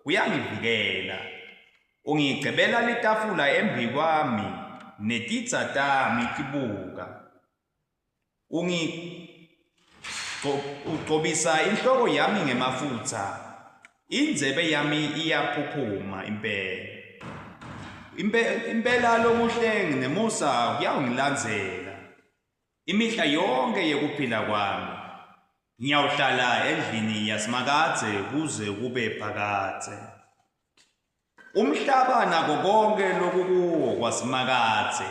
kuyangivikela. Ungigcebela litafula embikwami netitsa tami tibuka. Ugcobisa inhloko yami ngemafutsa, indzebe yami iyaphuphuma impela. Impela lokuhle nemusa kuyawungilandzela imihla yonkhe yekuphila kwami. Ngiyawuhlala endlini yaSimakadze kuze kube phakadze. Umhlaba nako konkhe lokukuwo kwaSimakadze.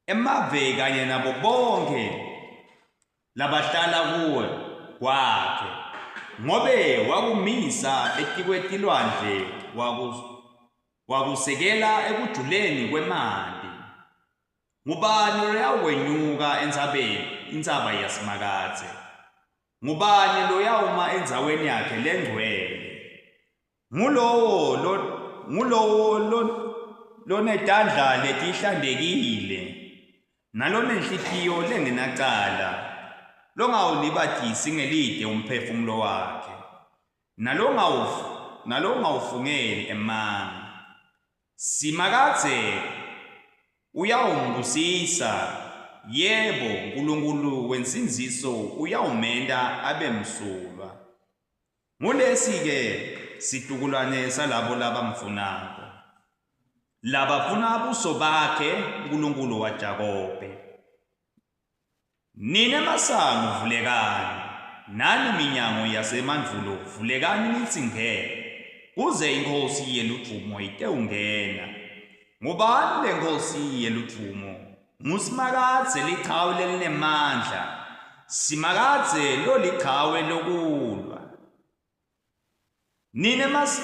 Emave kanye nabo bonkhe labahlala kuwo kwakhe, ngobe wakumisa etikwetilwandle wakusekela ekujuleni kwemanti. Ngubani loyawukwenyuka entsabeni, intsaba yaSimakadze? Ngubani loyawuma endzaweni yakhe lengcwele? Ngulowo lo ngulowo lo lonetandla letihlantekile nalonenhlitiyo lengenacala, longawulibatisi ngelite umphefumulo wakhe, nalongawufungeli emanga. Simakadze uyawumbusisa, yebo, Nkulunkulu wensindziso uyawumenta abe msulwa. Ngulesi-ke situkulwane salabo labamfunako, labafuna buso bakhe Nkulunkulu waJakobe. Nine masango vulekani, nani minyango yasemandvulo vulekani nitsi nge, kuze iNkhosi yeludvumo itewungena. Ngubani le Nkhosi yeludvumo? NguSimakadze lichawe lelinemandla, Simakadze lolichawe lokulwa. Nine mas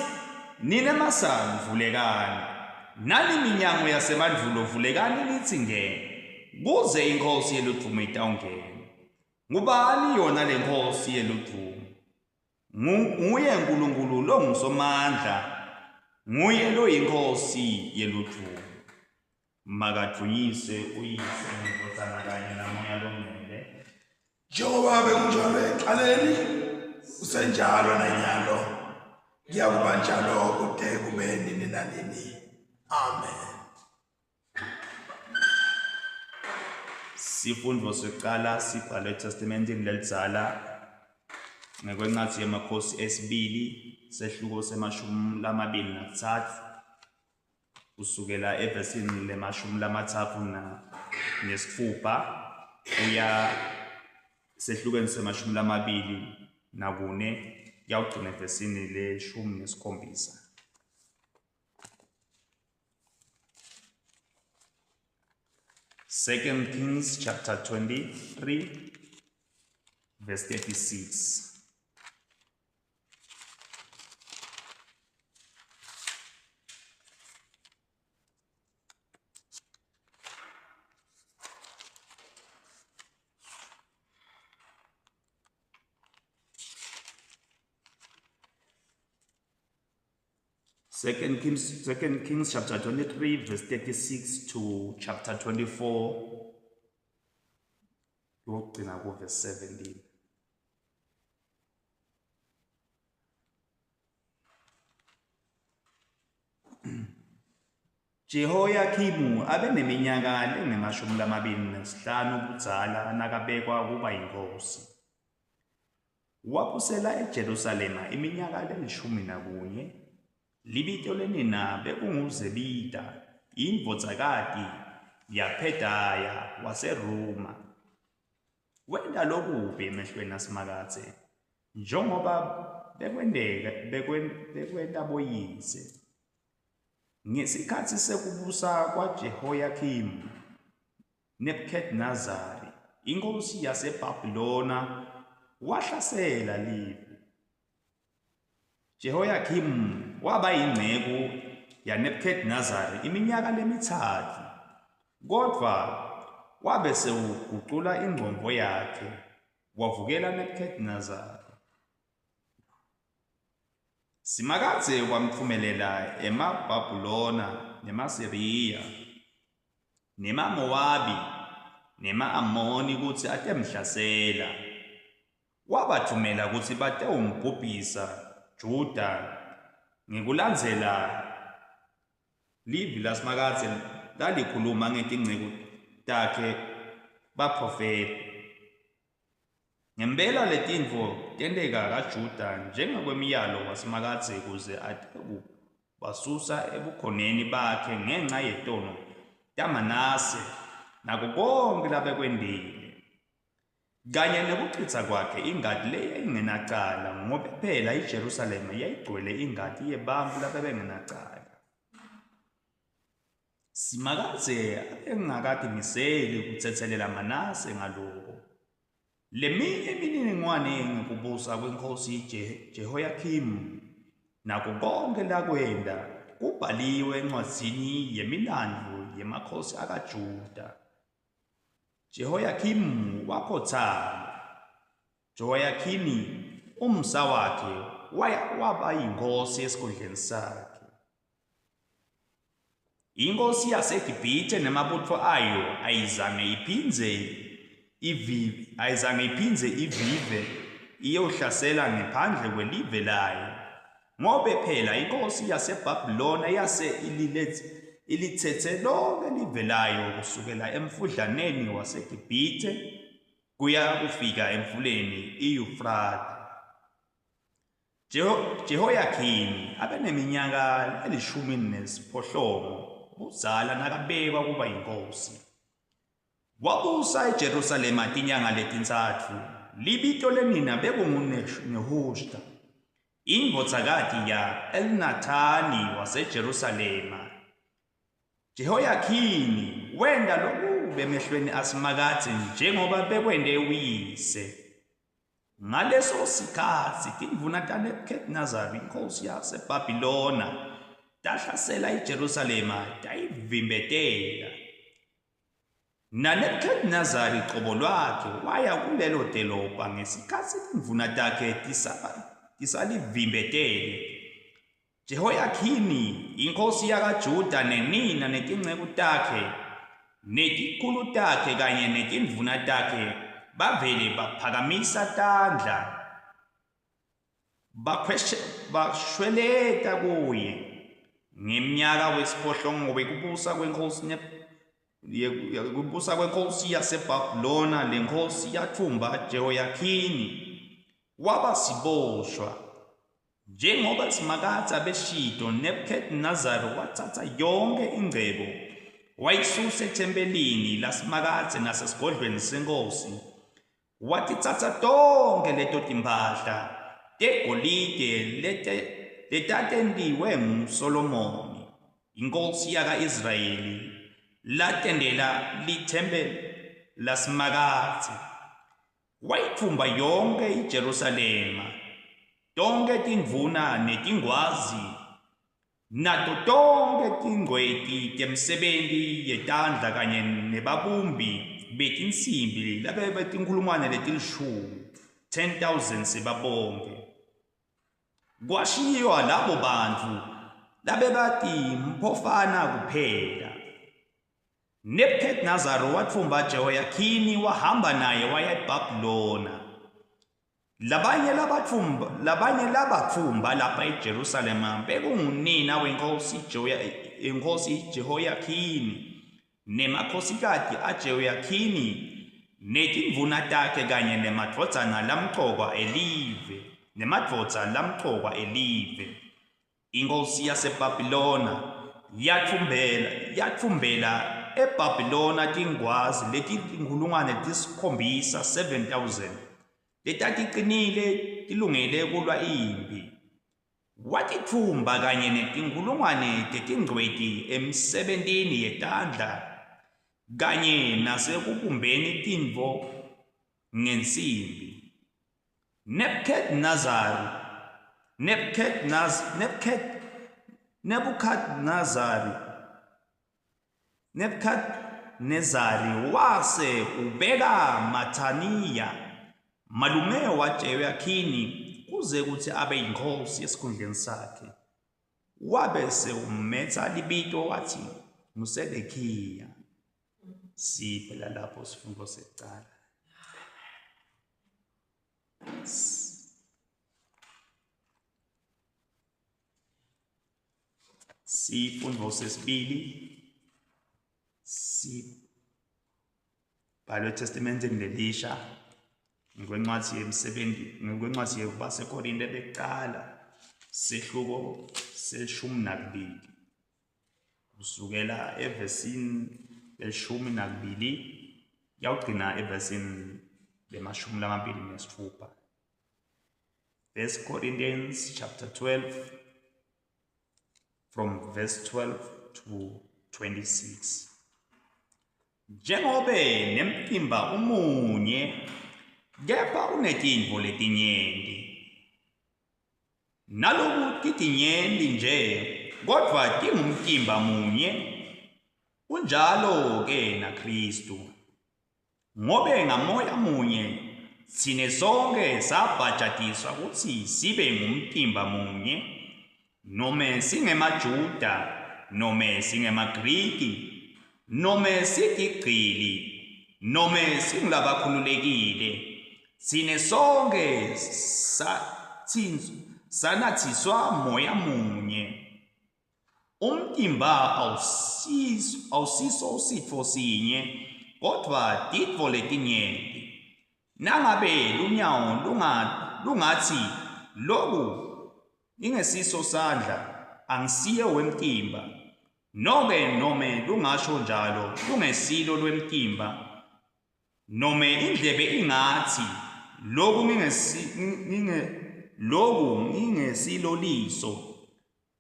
nine masango vulekani, nani minyango yasemandvulo vulekani nitsi nge, kuze iNkhosi yeludvumo itawungena. Ngubani yona le Nkhosi yeludvumo? Nguye Nkulunkulu longuSomandla, nguye loyiNkhosi yeludvumo. Makadvunyiswe uYise neNdvodzana kanye naMoya Longcwele. Njengoba bekunjalo ekuqaleni, kusenjalo nanyalo, kuyakuba njalo kude kube nini nanini. Amen. Sifundvo sekucala sibhalwe eTestamenteni lelidzala ngekwencwadzi yemakhosi esibili sehluko semashumi lamabili nakutsatfu kusukela evesini lemashumi lamatsatfu nesitfupha kuya sehlukweni semashumi lamabili nakune kuyawugcina evesini leshumi nesikhombisa. Second Kings chapter 23 verse 36. Second Kings, Second Kings chapter 23 verse 36 to chapter 24 yokugcina ku verse 17. Jehoyakimu abeneminyaka lengemashumi lamabili nesihlanu budzala nakabekwa kuba yinkhosi. Wabusela eJerusalema iminyaka lelishumi nakunye. Libito lenina bekunguZebida, indvodzakati yaPhedaya waseRuma. Wenta lokubi emehlweni aSimakadze, njengoba bekwenteka bekwenta boyise. Ngesikhatsi sekubusa kwaJehoyakimu, Nebukhadnezari, inkhosi yaseBhabhulona, wahlasela live. Jehoyakimu waba yinceku yaNebukhadnezari iminyaka lemitsatfu, kodvwa wabe sewugucula ingcondvo yakhe wavukela Nebukhadnezari. Simakadze wamtfumelela emaBhabhulona nemaSiriya nemaMowabi nema-Amoni kutsi atemhlasela. Wabatfumela kutsi batewumbhubhisa Juda. Ngekulandzela livi laSimakadze lalikhuluma ngetinceku takhe baphrofethi. Ngempela letintfo tenteka kaJuda njengekwemyalo waSimakadze kuze atekubasusa ebukhoneni bakhe ngenca yetono taManase nako konkhe labekwentile. Kanye nekucitsa kwakhe ingati leyayingenacala, ngobe phela iJerusalema yayigcwele ingati yebantfu lababengenacala. Simakadze abengakatimiseli kutsetselela Manase ngaloko. Leminye imininingwane ngekubusa kwenkhosi Jehoyakimu nako konkhe lakwenta kubhaliwe encwadzini yemilandvo yemakhosi akaJuda. Jehoyakimu wakhotsama. Jehoyakhini umsa wakhe waba yinkhosi esikhundleni sakhe. Inkhosi yaseGibhithe nemabutfo ayo ayizange iphindze ivive ayizange iphindze ivive iyohlasela ngephandle kwelive layo. Ngobe phela inkhosi yaseBhabhulona yase ilitsetse lonkhe live layo kusukela emfudlaneni waseGibhithe kuya kufika emfuleni iYufrathe. Jehoyakhini abeneminyaka lelishumi nesiphohlongo budzala nakabekwa kuba yinkhosi. Wabusa eJerusalema tinyanga letintsatfu. Libito lenina bekunguNehushta, indvodzakati ya-Elnathani waseJerusalema. Jehoyakhini wenta lokubi emehlweni aSimakadze njengoba bekwente uyise. Ngaleso sikhatsi tindvuna taNebukhadnezari inkhosi yaseBhabhilona tahlasela iJerusalema tayivimbetela. NaNebukhadnezari cobo lwakhe waya kulelo dolobha ngesikhatsi tindvuna takhe tisalivimbetele. Jehoyakhini inkhosi yakaJuda nenina netinceku takhe netikhulu takhe kanye netindvuna takhe bavele baphakamisa tandla bashweleta kuye ngemnyaka wesiphohlongo wekubusa kwenkhosi kubusa kwenkhosi yaseBhabhulona. Lenkhosi yatfumba Jehoyakhini waba siboshwa. Njengoba Simakadze abeshito, Nebukhadnezari watsatsa yonkhe ingcebo wayisusa ethempelini laSimakadze nasesigodlweni senkhosi. Watitsatsa tonkhe leto timphahla tegolide letatentiwe nguSolomoni inkhosi yaka-Israyeli latentela lithempeli laSimakadze. Wayitfumba yonkhe iJerusalema, tonkhe tindvuna netingwazi, nato tonkhe tingcweti temsebenti yetandla kanye nebabumbi betinsimbi labebatinkhulungwane letilishumi, 10,000 sebabonke. Kwashiywa labo bantfu labebatimphofana kuphela. Nebukhadnezari watfumba Jehoyakhini wahamba naye waya eBhabhulona. Labanye labatfumba labanye labatfumba lapha eJerusalema bekungunina wenkhosi inkosi Jehoyakhini nemakhosikati aJehoyakhini netindvuna takhe kanye nemadvodzana lamcokwa elive nemadvodza lamcokwa elive. Inkhosi yaseBhabhilona yatfumbela yatfumbela eBhabhilona tingwazi letinkhulungwane letisikhombisa 7000 letaticinile tilungele kulwa imphi. Watitfumba kanye netinkhulungwane tetingcweti emisebentini yetandla kanye nasekubumbeni tintfo ngensimbi. Nebuchadnezzar Nebuchadnezzar Nebuchadnezzar Nebuchadnezzari wase ubeka Mathaniya malume waJehoyakhini kuze kutsi abe yinkhosi esikhundleni sakhe. Wabe sewumetsa libito wathi nguSedekiya. Siphela lapho sifundo sekucala. Sifundvo sesibili sibhalwe eTestamenteni lelisha ngekwencwadi yemsebenzi ngekwencwadi yebaseKorinte bekuqala sehluko seshumi nakubili kusukela evesini leshumi nakubili kuyawugcina evesini lemashumi lamabili nesitfupha. First Corinthians chapter 12 from verse 12 to 26. Njengobe nemtimba umunye kepha unetintfo letinyenti. Naloku titinyenti nje kodvwa tingumtimba munye, unjalo ke naKhristu. Ngobe ngaMoya munye tsine sonkhe sabhajatiswa kutsi sibe ngumtimba munye, nome singemaJuda nome singemaGriki, nome sitigcili nome singulabakhululekile, tsine sonkhe sanathiswa Moya munye. Umtimba awusiso awusiso sitfo sinye kodvwa titfo letinyenti. Nangabe lunyawo lunga lungatsi loku ngingesiso sandla angisiye wemtimba nobe nome lungasho njalo lungesilo lwemtimba nome indlebe ingatsi loku ngingesi nginge loku ngingesilo liso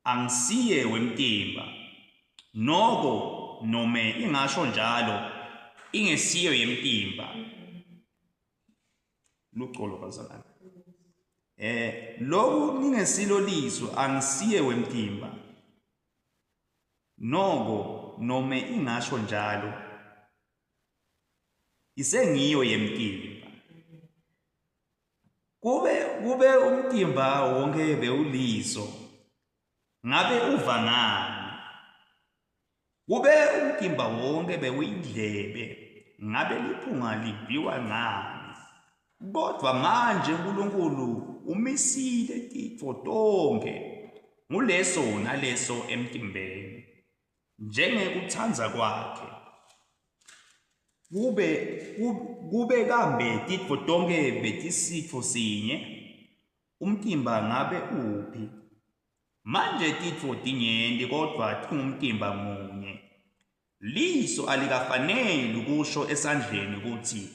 Angisiye wemtimba. Noko nome ingasho njalo ingesiyo yemtimba. Lucolo bazalwane. Eh loku ningesilo liso angisiye wemtimba. Noko nome ingasho njalo isengiyo yemtimba. Kube kube umtimba wonke bewuliso ngabe uva ngani? Kube umtimba wonke bewuyindlebe ngabe liphunga liviwa ngani? Kodwa manje uNkulunkulu umisile titfo tonkhe nguleso naleso emtimbeni njengekutsandza kwakhe. Kube kube kambe titfo tonkhe betisitfo sinye, umtimba ngabe uphi? Manje titfo tinyenti kodvwa tingumtimba munye. Liso alikafaneli kusho esandleni kutsi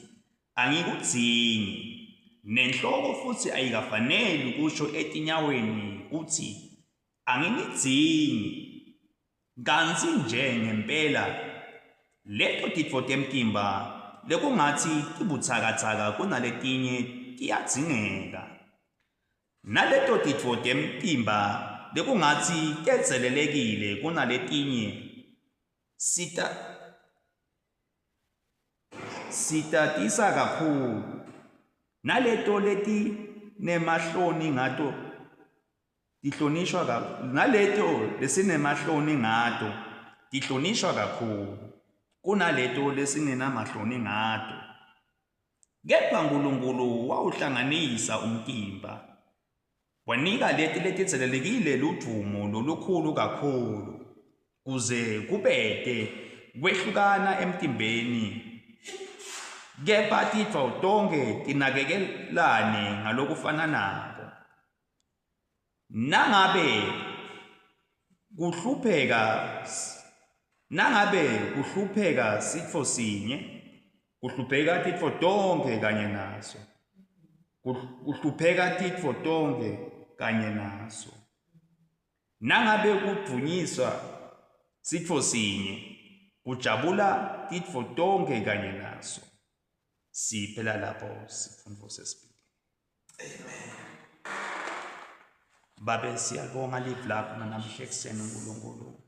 angikudzingi, nenhloko futsi ayikafaneli kusho etinyaweni kutsi anginidzingi. Kantsi nje ngempela leto titfo temtimba lekungatsi tibutsakatsaka kunaletinye tiyadzingeka. Naleto titfo temtimba lekungatsi tedzelelekile kunaletinye sita sitatisa kakhulu. Naleto letinemahloni ngato tihlonishwa kakhulu naleto lesinemahloni ngato tihlonishwa kakhulu kunaleto lesingenamahloni ngato. Kepha Nkulunkulu wawuhlanganisa umtimba, wanika leti letidzelelekile ludvumo lolukhulu kakhulu, kuze kubete kwehlukana emtimbeni, kepha titfo tonkhe tinakekelane ngalokufananako. Nangabe kuhlupheka nangabe kuhlupheka sitfo sinye, kuhlupheka titfo tonkhe kanye naso. Kuhlupheka titfo tonkhe kanye naso. Nangabe kudvunyiswa sitfo sinye, kujabula titfo tonkhe kanye naso. Siphela lapho sifundvo sesibili. Amen. Babe siyabonga live lakho namhla ekuseni uNkulunkulu.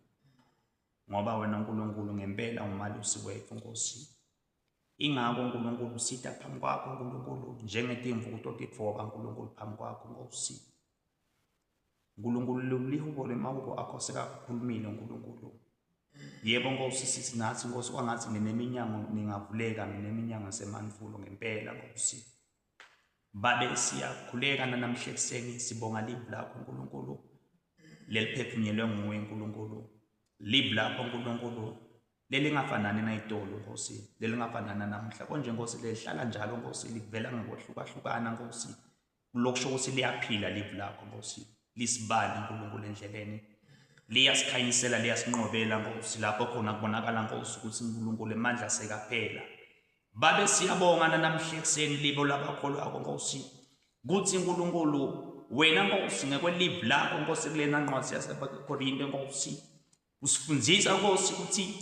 Ngoba wena uNkulunkulu ngempela umalusi wethu Nkosi. Ingakho uNkulunkulu sita phambi kwakho uNkulunkulu njengetimvu kutotitfoba uNkulunkulu phambi kwakho Nkosi. Nkulunkulu lihubo lemahubo akho sekakukhulumile uNkulunkulu. Yebo Nkosi sithi nathi Nkosi kwangathi nineminyango ningavuleka nineminyango yasemantfulo ngempela Nkosi. Babe siyakhuleka nanamhla ekuseni sibonga livi lakho Nkulunkulu. Leliphefunyelwe nguwe Nkulunkulu. Live lakho Nkulunkulu lelingafanani nayitolo Nkosi, lelingafanani namuhla. Konje Nkosi lelihlala njalo Nkosi, livela ngokwehlukahlukana Nkosi. Lokusho ukuthi liyaphila live lakho Nkosi, lisibane Nkulunkulu endleleni. Liyasikhanyisela, liyasinqobela Nkosi, lapho khona kubonakala Nkosi ukuthi uNkulunkulu emandla sekaphela. Babe siyabonga namhla ekuseni libo labakholwako Nkosi kuthi uNkulunkulu wena Nkosi ngekwelive lakho Nkosi kulena nqwasi yaseKorinte Nkosi usifundisa Nkosi ukuthi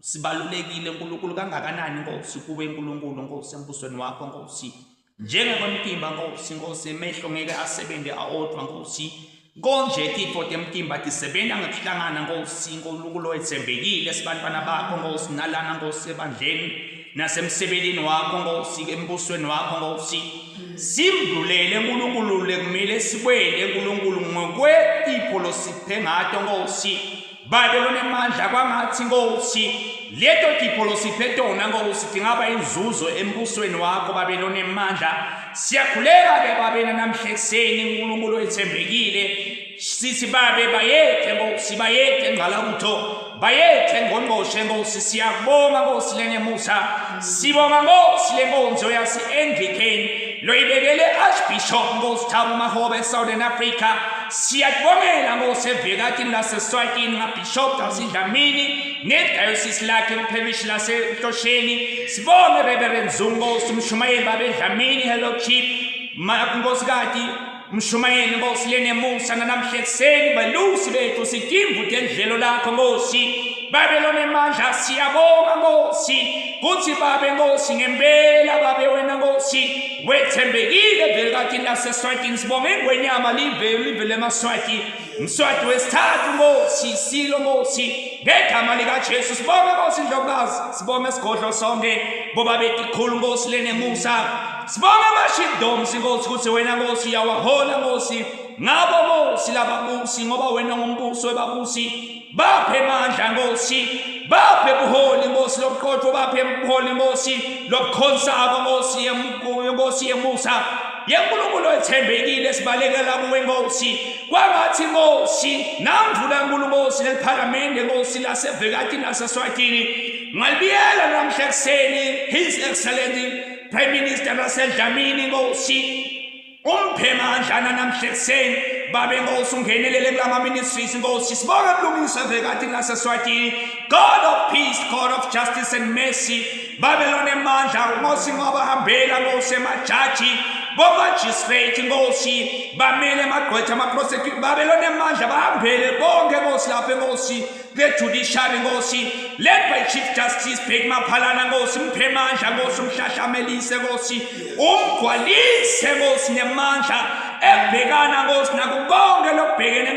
sibalulekile uNkulunkulu kangakanani Nkosi kuwe uNkulunkulu Nkosi embusweni wakho Nkosi njengekwemtimba Nkosi Nkosi emehlo ngeke asebenze awodwa Nkosi konje tifo temtimba tisebenza ngekuhlangana Nkosi uNkulunkulu wethembekile sibantwana bakho Nkosi nalana Nkosi ebandleni nasemsebenzini wakho Nkosi embusweni wakho Nkosi simdlulele uNkulunkulu lekumele sikwele uNkulunkulu ngokwetipho losiphe ngato Nkosi Babe lonemandla kwangathi Nkosi leto tipho losiphe tona Nkosi tingaba inzuzo embusweni wakho babe lonemandla. Siyakhuleka ke babe namhla ekuseni uNkulunkulu ethembekile sithi babe bayethe Nkosi, bayethe ngqalabutho, bayethe ngqongqoshe Nkosi. Siyakubonga Nkosi lenemusa, sibonga Nkosi lenkonzo yase-Anglican loyibekele Archbishop Nkosi Thabo Mahobe Southern Africa. Siyakubongela Nkosi evekatini laseSwatini ngaBishop Dasi Dlamini nedayosisi lakhe kupherishi laseNhlosheni. Sibonge Reverend Zungu Nkosi umshumayeli babe Dlamini hello chief Nkosikati Mshumayeli Nkosi lenemusa nanamhla ekuseni balusi bethu sitimvu tendlelo lakho Nkosi babe lonemandla. Siyabonga Nkosi kuthi babe Nkosi ngempela babe wena Nkosi wethembekile vele kathi laseSwatini. Sibonge ingwenyama live live lemaSwati Mswati wesithathu Nkosi silo Nkosi ngegama likaJesu. Sibonge Nkosi Ndlovukazi, sibonge isigodlo sonke boba betikhulu Nkosi lenemusa. Sibonge ama-chiefdoms Nkosi ukuthi wena Nkosi uyawahola Nkosi ngabo Nkosi lababusi ngoba wena ngumbuso webabusi. Baphe mandla Nkosi, baphe buholi Nkosi lobuqotho, baphe buholi Nkosi lobukhonsako Nkosi Nkosi yemusa yenkulunkulu ethembekile. Sibalekela kuwe Nkosi kwangathi Nkosi namvula nkulu Nkosi leliphalamende Nkosi lasevekati naseSwatini ngalibiyela namhla ekuseni His Excellency Prime Minister Russell Dlamini Nkosi umphe mandlana namhla ekuseni babe Nkosi ungenelele kulama ministries Nkosi. Sibonge bulungiswa evekati naseSwatini. God of peace, God of justice and mercy, babe lonemandla Nkosi ngoba hambela Nkosi emajaji bomagistrate Nkosi bamele amagqwetha ama-prosecute babe lonemandla bahambele bonke Nkosi lapha Nkosi le-judiciary Nkosi led by Chief Justice Bheki Maphalana Nkosi mphe mandla Nkosi umhlahlamelise Nkosi umgcwalise Nkosi nemandla ebhekana Nkosi nako konke lokubhekene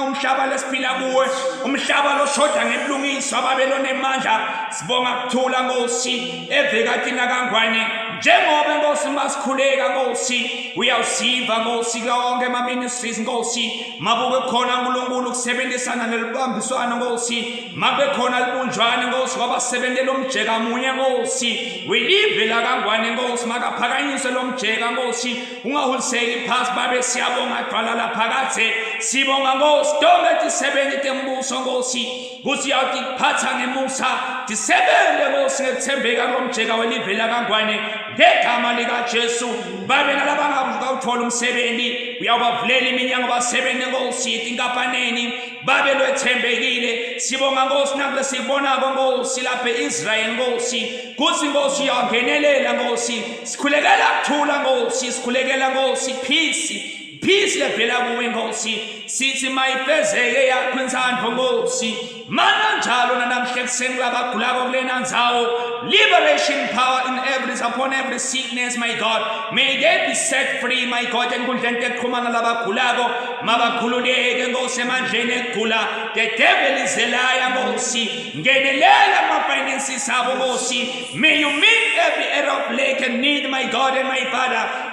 umhlaba lesiphila kuwe umhlaba loshoda ngebulungiswa babe lonemandla. Sibonga kuthula Nkosi evekatini kaNgwane njengoba Nkosi masikhuleka Nkosi uyawusiva Nkosi konke ema-ministries Nkosi makube khona uNkulunkulu ukusebenzisana nelibambiswano Nkosi makube khona libunjwane Nkosi ngoba sisebentela umjeka munye Nkosi welive lakaNgwane Nkosi makaphakanyiswe lo mjeka Nkosi ungahuliseki phasi babe. Siyabonga dwala laphakadze, sibonga Nkosi tonke tisebenti tembuso Nkosi kuthi uyawutiphatha ngemusa tisebente Nkosi ngekuthembeka kulomjeka welive lakaNgwane ngegama likaJesu. Babe nalabangawuthola umsebenzi uyawubavulela iminyango basebenze Nkosi etinkampaneni babe lwethembekile. Sibonga Nkosi nakule sikubonako Nkosi lapha e-Israel Nkosi kuthi Nkosi uyangenelela Nkosi. Sikhulekela kuthula Nkosi, sikhulekela Nkosi peace, peace levela kuwe Nkosi. Sithi mayifezeke yakho intsandvo Nkosi mana njalo nanamhla ekuseni kulabagulako kulena ndzawo. Liberation power in every upon every sickness, my God, may they be set free, my God. Enkundleni tekuxhumana labagulako mabakhululeke Nkosi emandleni ekugula. The devil is a liar. Nkosi ngenelela kuma-finances abo Nkosi. May you meet every area of lack and need, my God and my Father.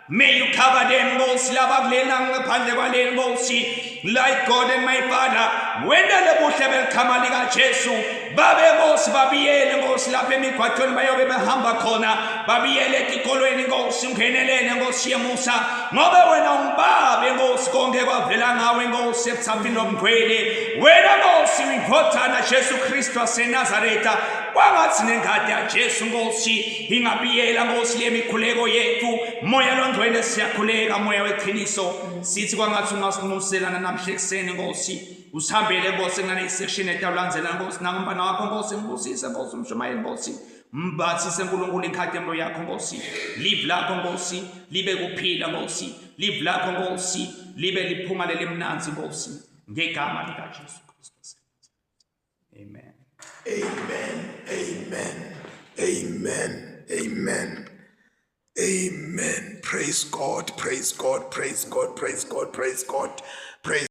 May you cover them Nkosi laba kulena ngaphandle kwaleni Nkosi. Like God and my Father, wendele buhle belikhama likaJesu. Babe Nkosi, babiyele Nkosi lapha emigwaqweni bayobe behamba khona, babiyele etikolweni Nkosi, ungenelele Nkosi yemusa, ngobe wena ungibabe Nkosi, konke kwavela ngawe Nkosi ebuthafini lobungcwele. Wena Nkosi uyindodana Jesu Kristu waseNazaretha, kwangathi nengadi yaJesu Nkosi ingabiyela Nkosi lemikhuleko yethu. Moya longcwele siyakhuleka, moya weqiniso, sithi kwangathi ungasinxuselana namhla ekuseni Nkosi, usihambele Nkosi ngale section etawulandzela Nkosi, nangumfana wakho Nkosi, ngibusise Nkosi, umshumayeli Nkosi, mbathise uNkulunkulu inkhatimulo yakho Nkosi, live lakho Nkosi libe kuphila Nkosi, live lakho Nkosi libe liphunga lelimnanzi Nkosi, ngegama likaJesu Kristu. Amen. Amen. Amen. Amen. Amen. Amen. Praise God. Praise God. Praise God. Praise God. Praise God. Praise.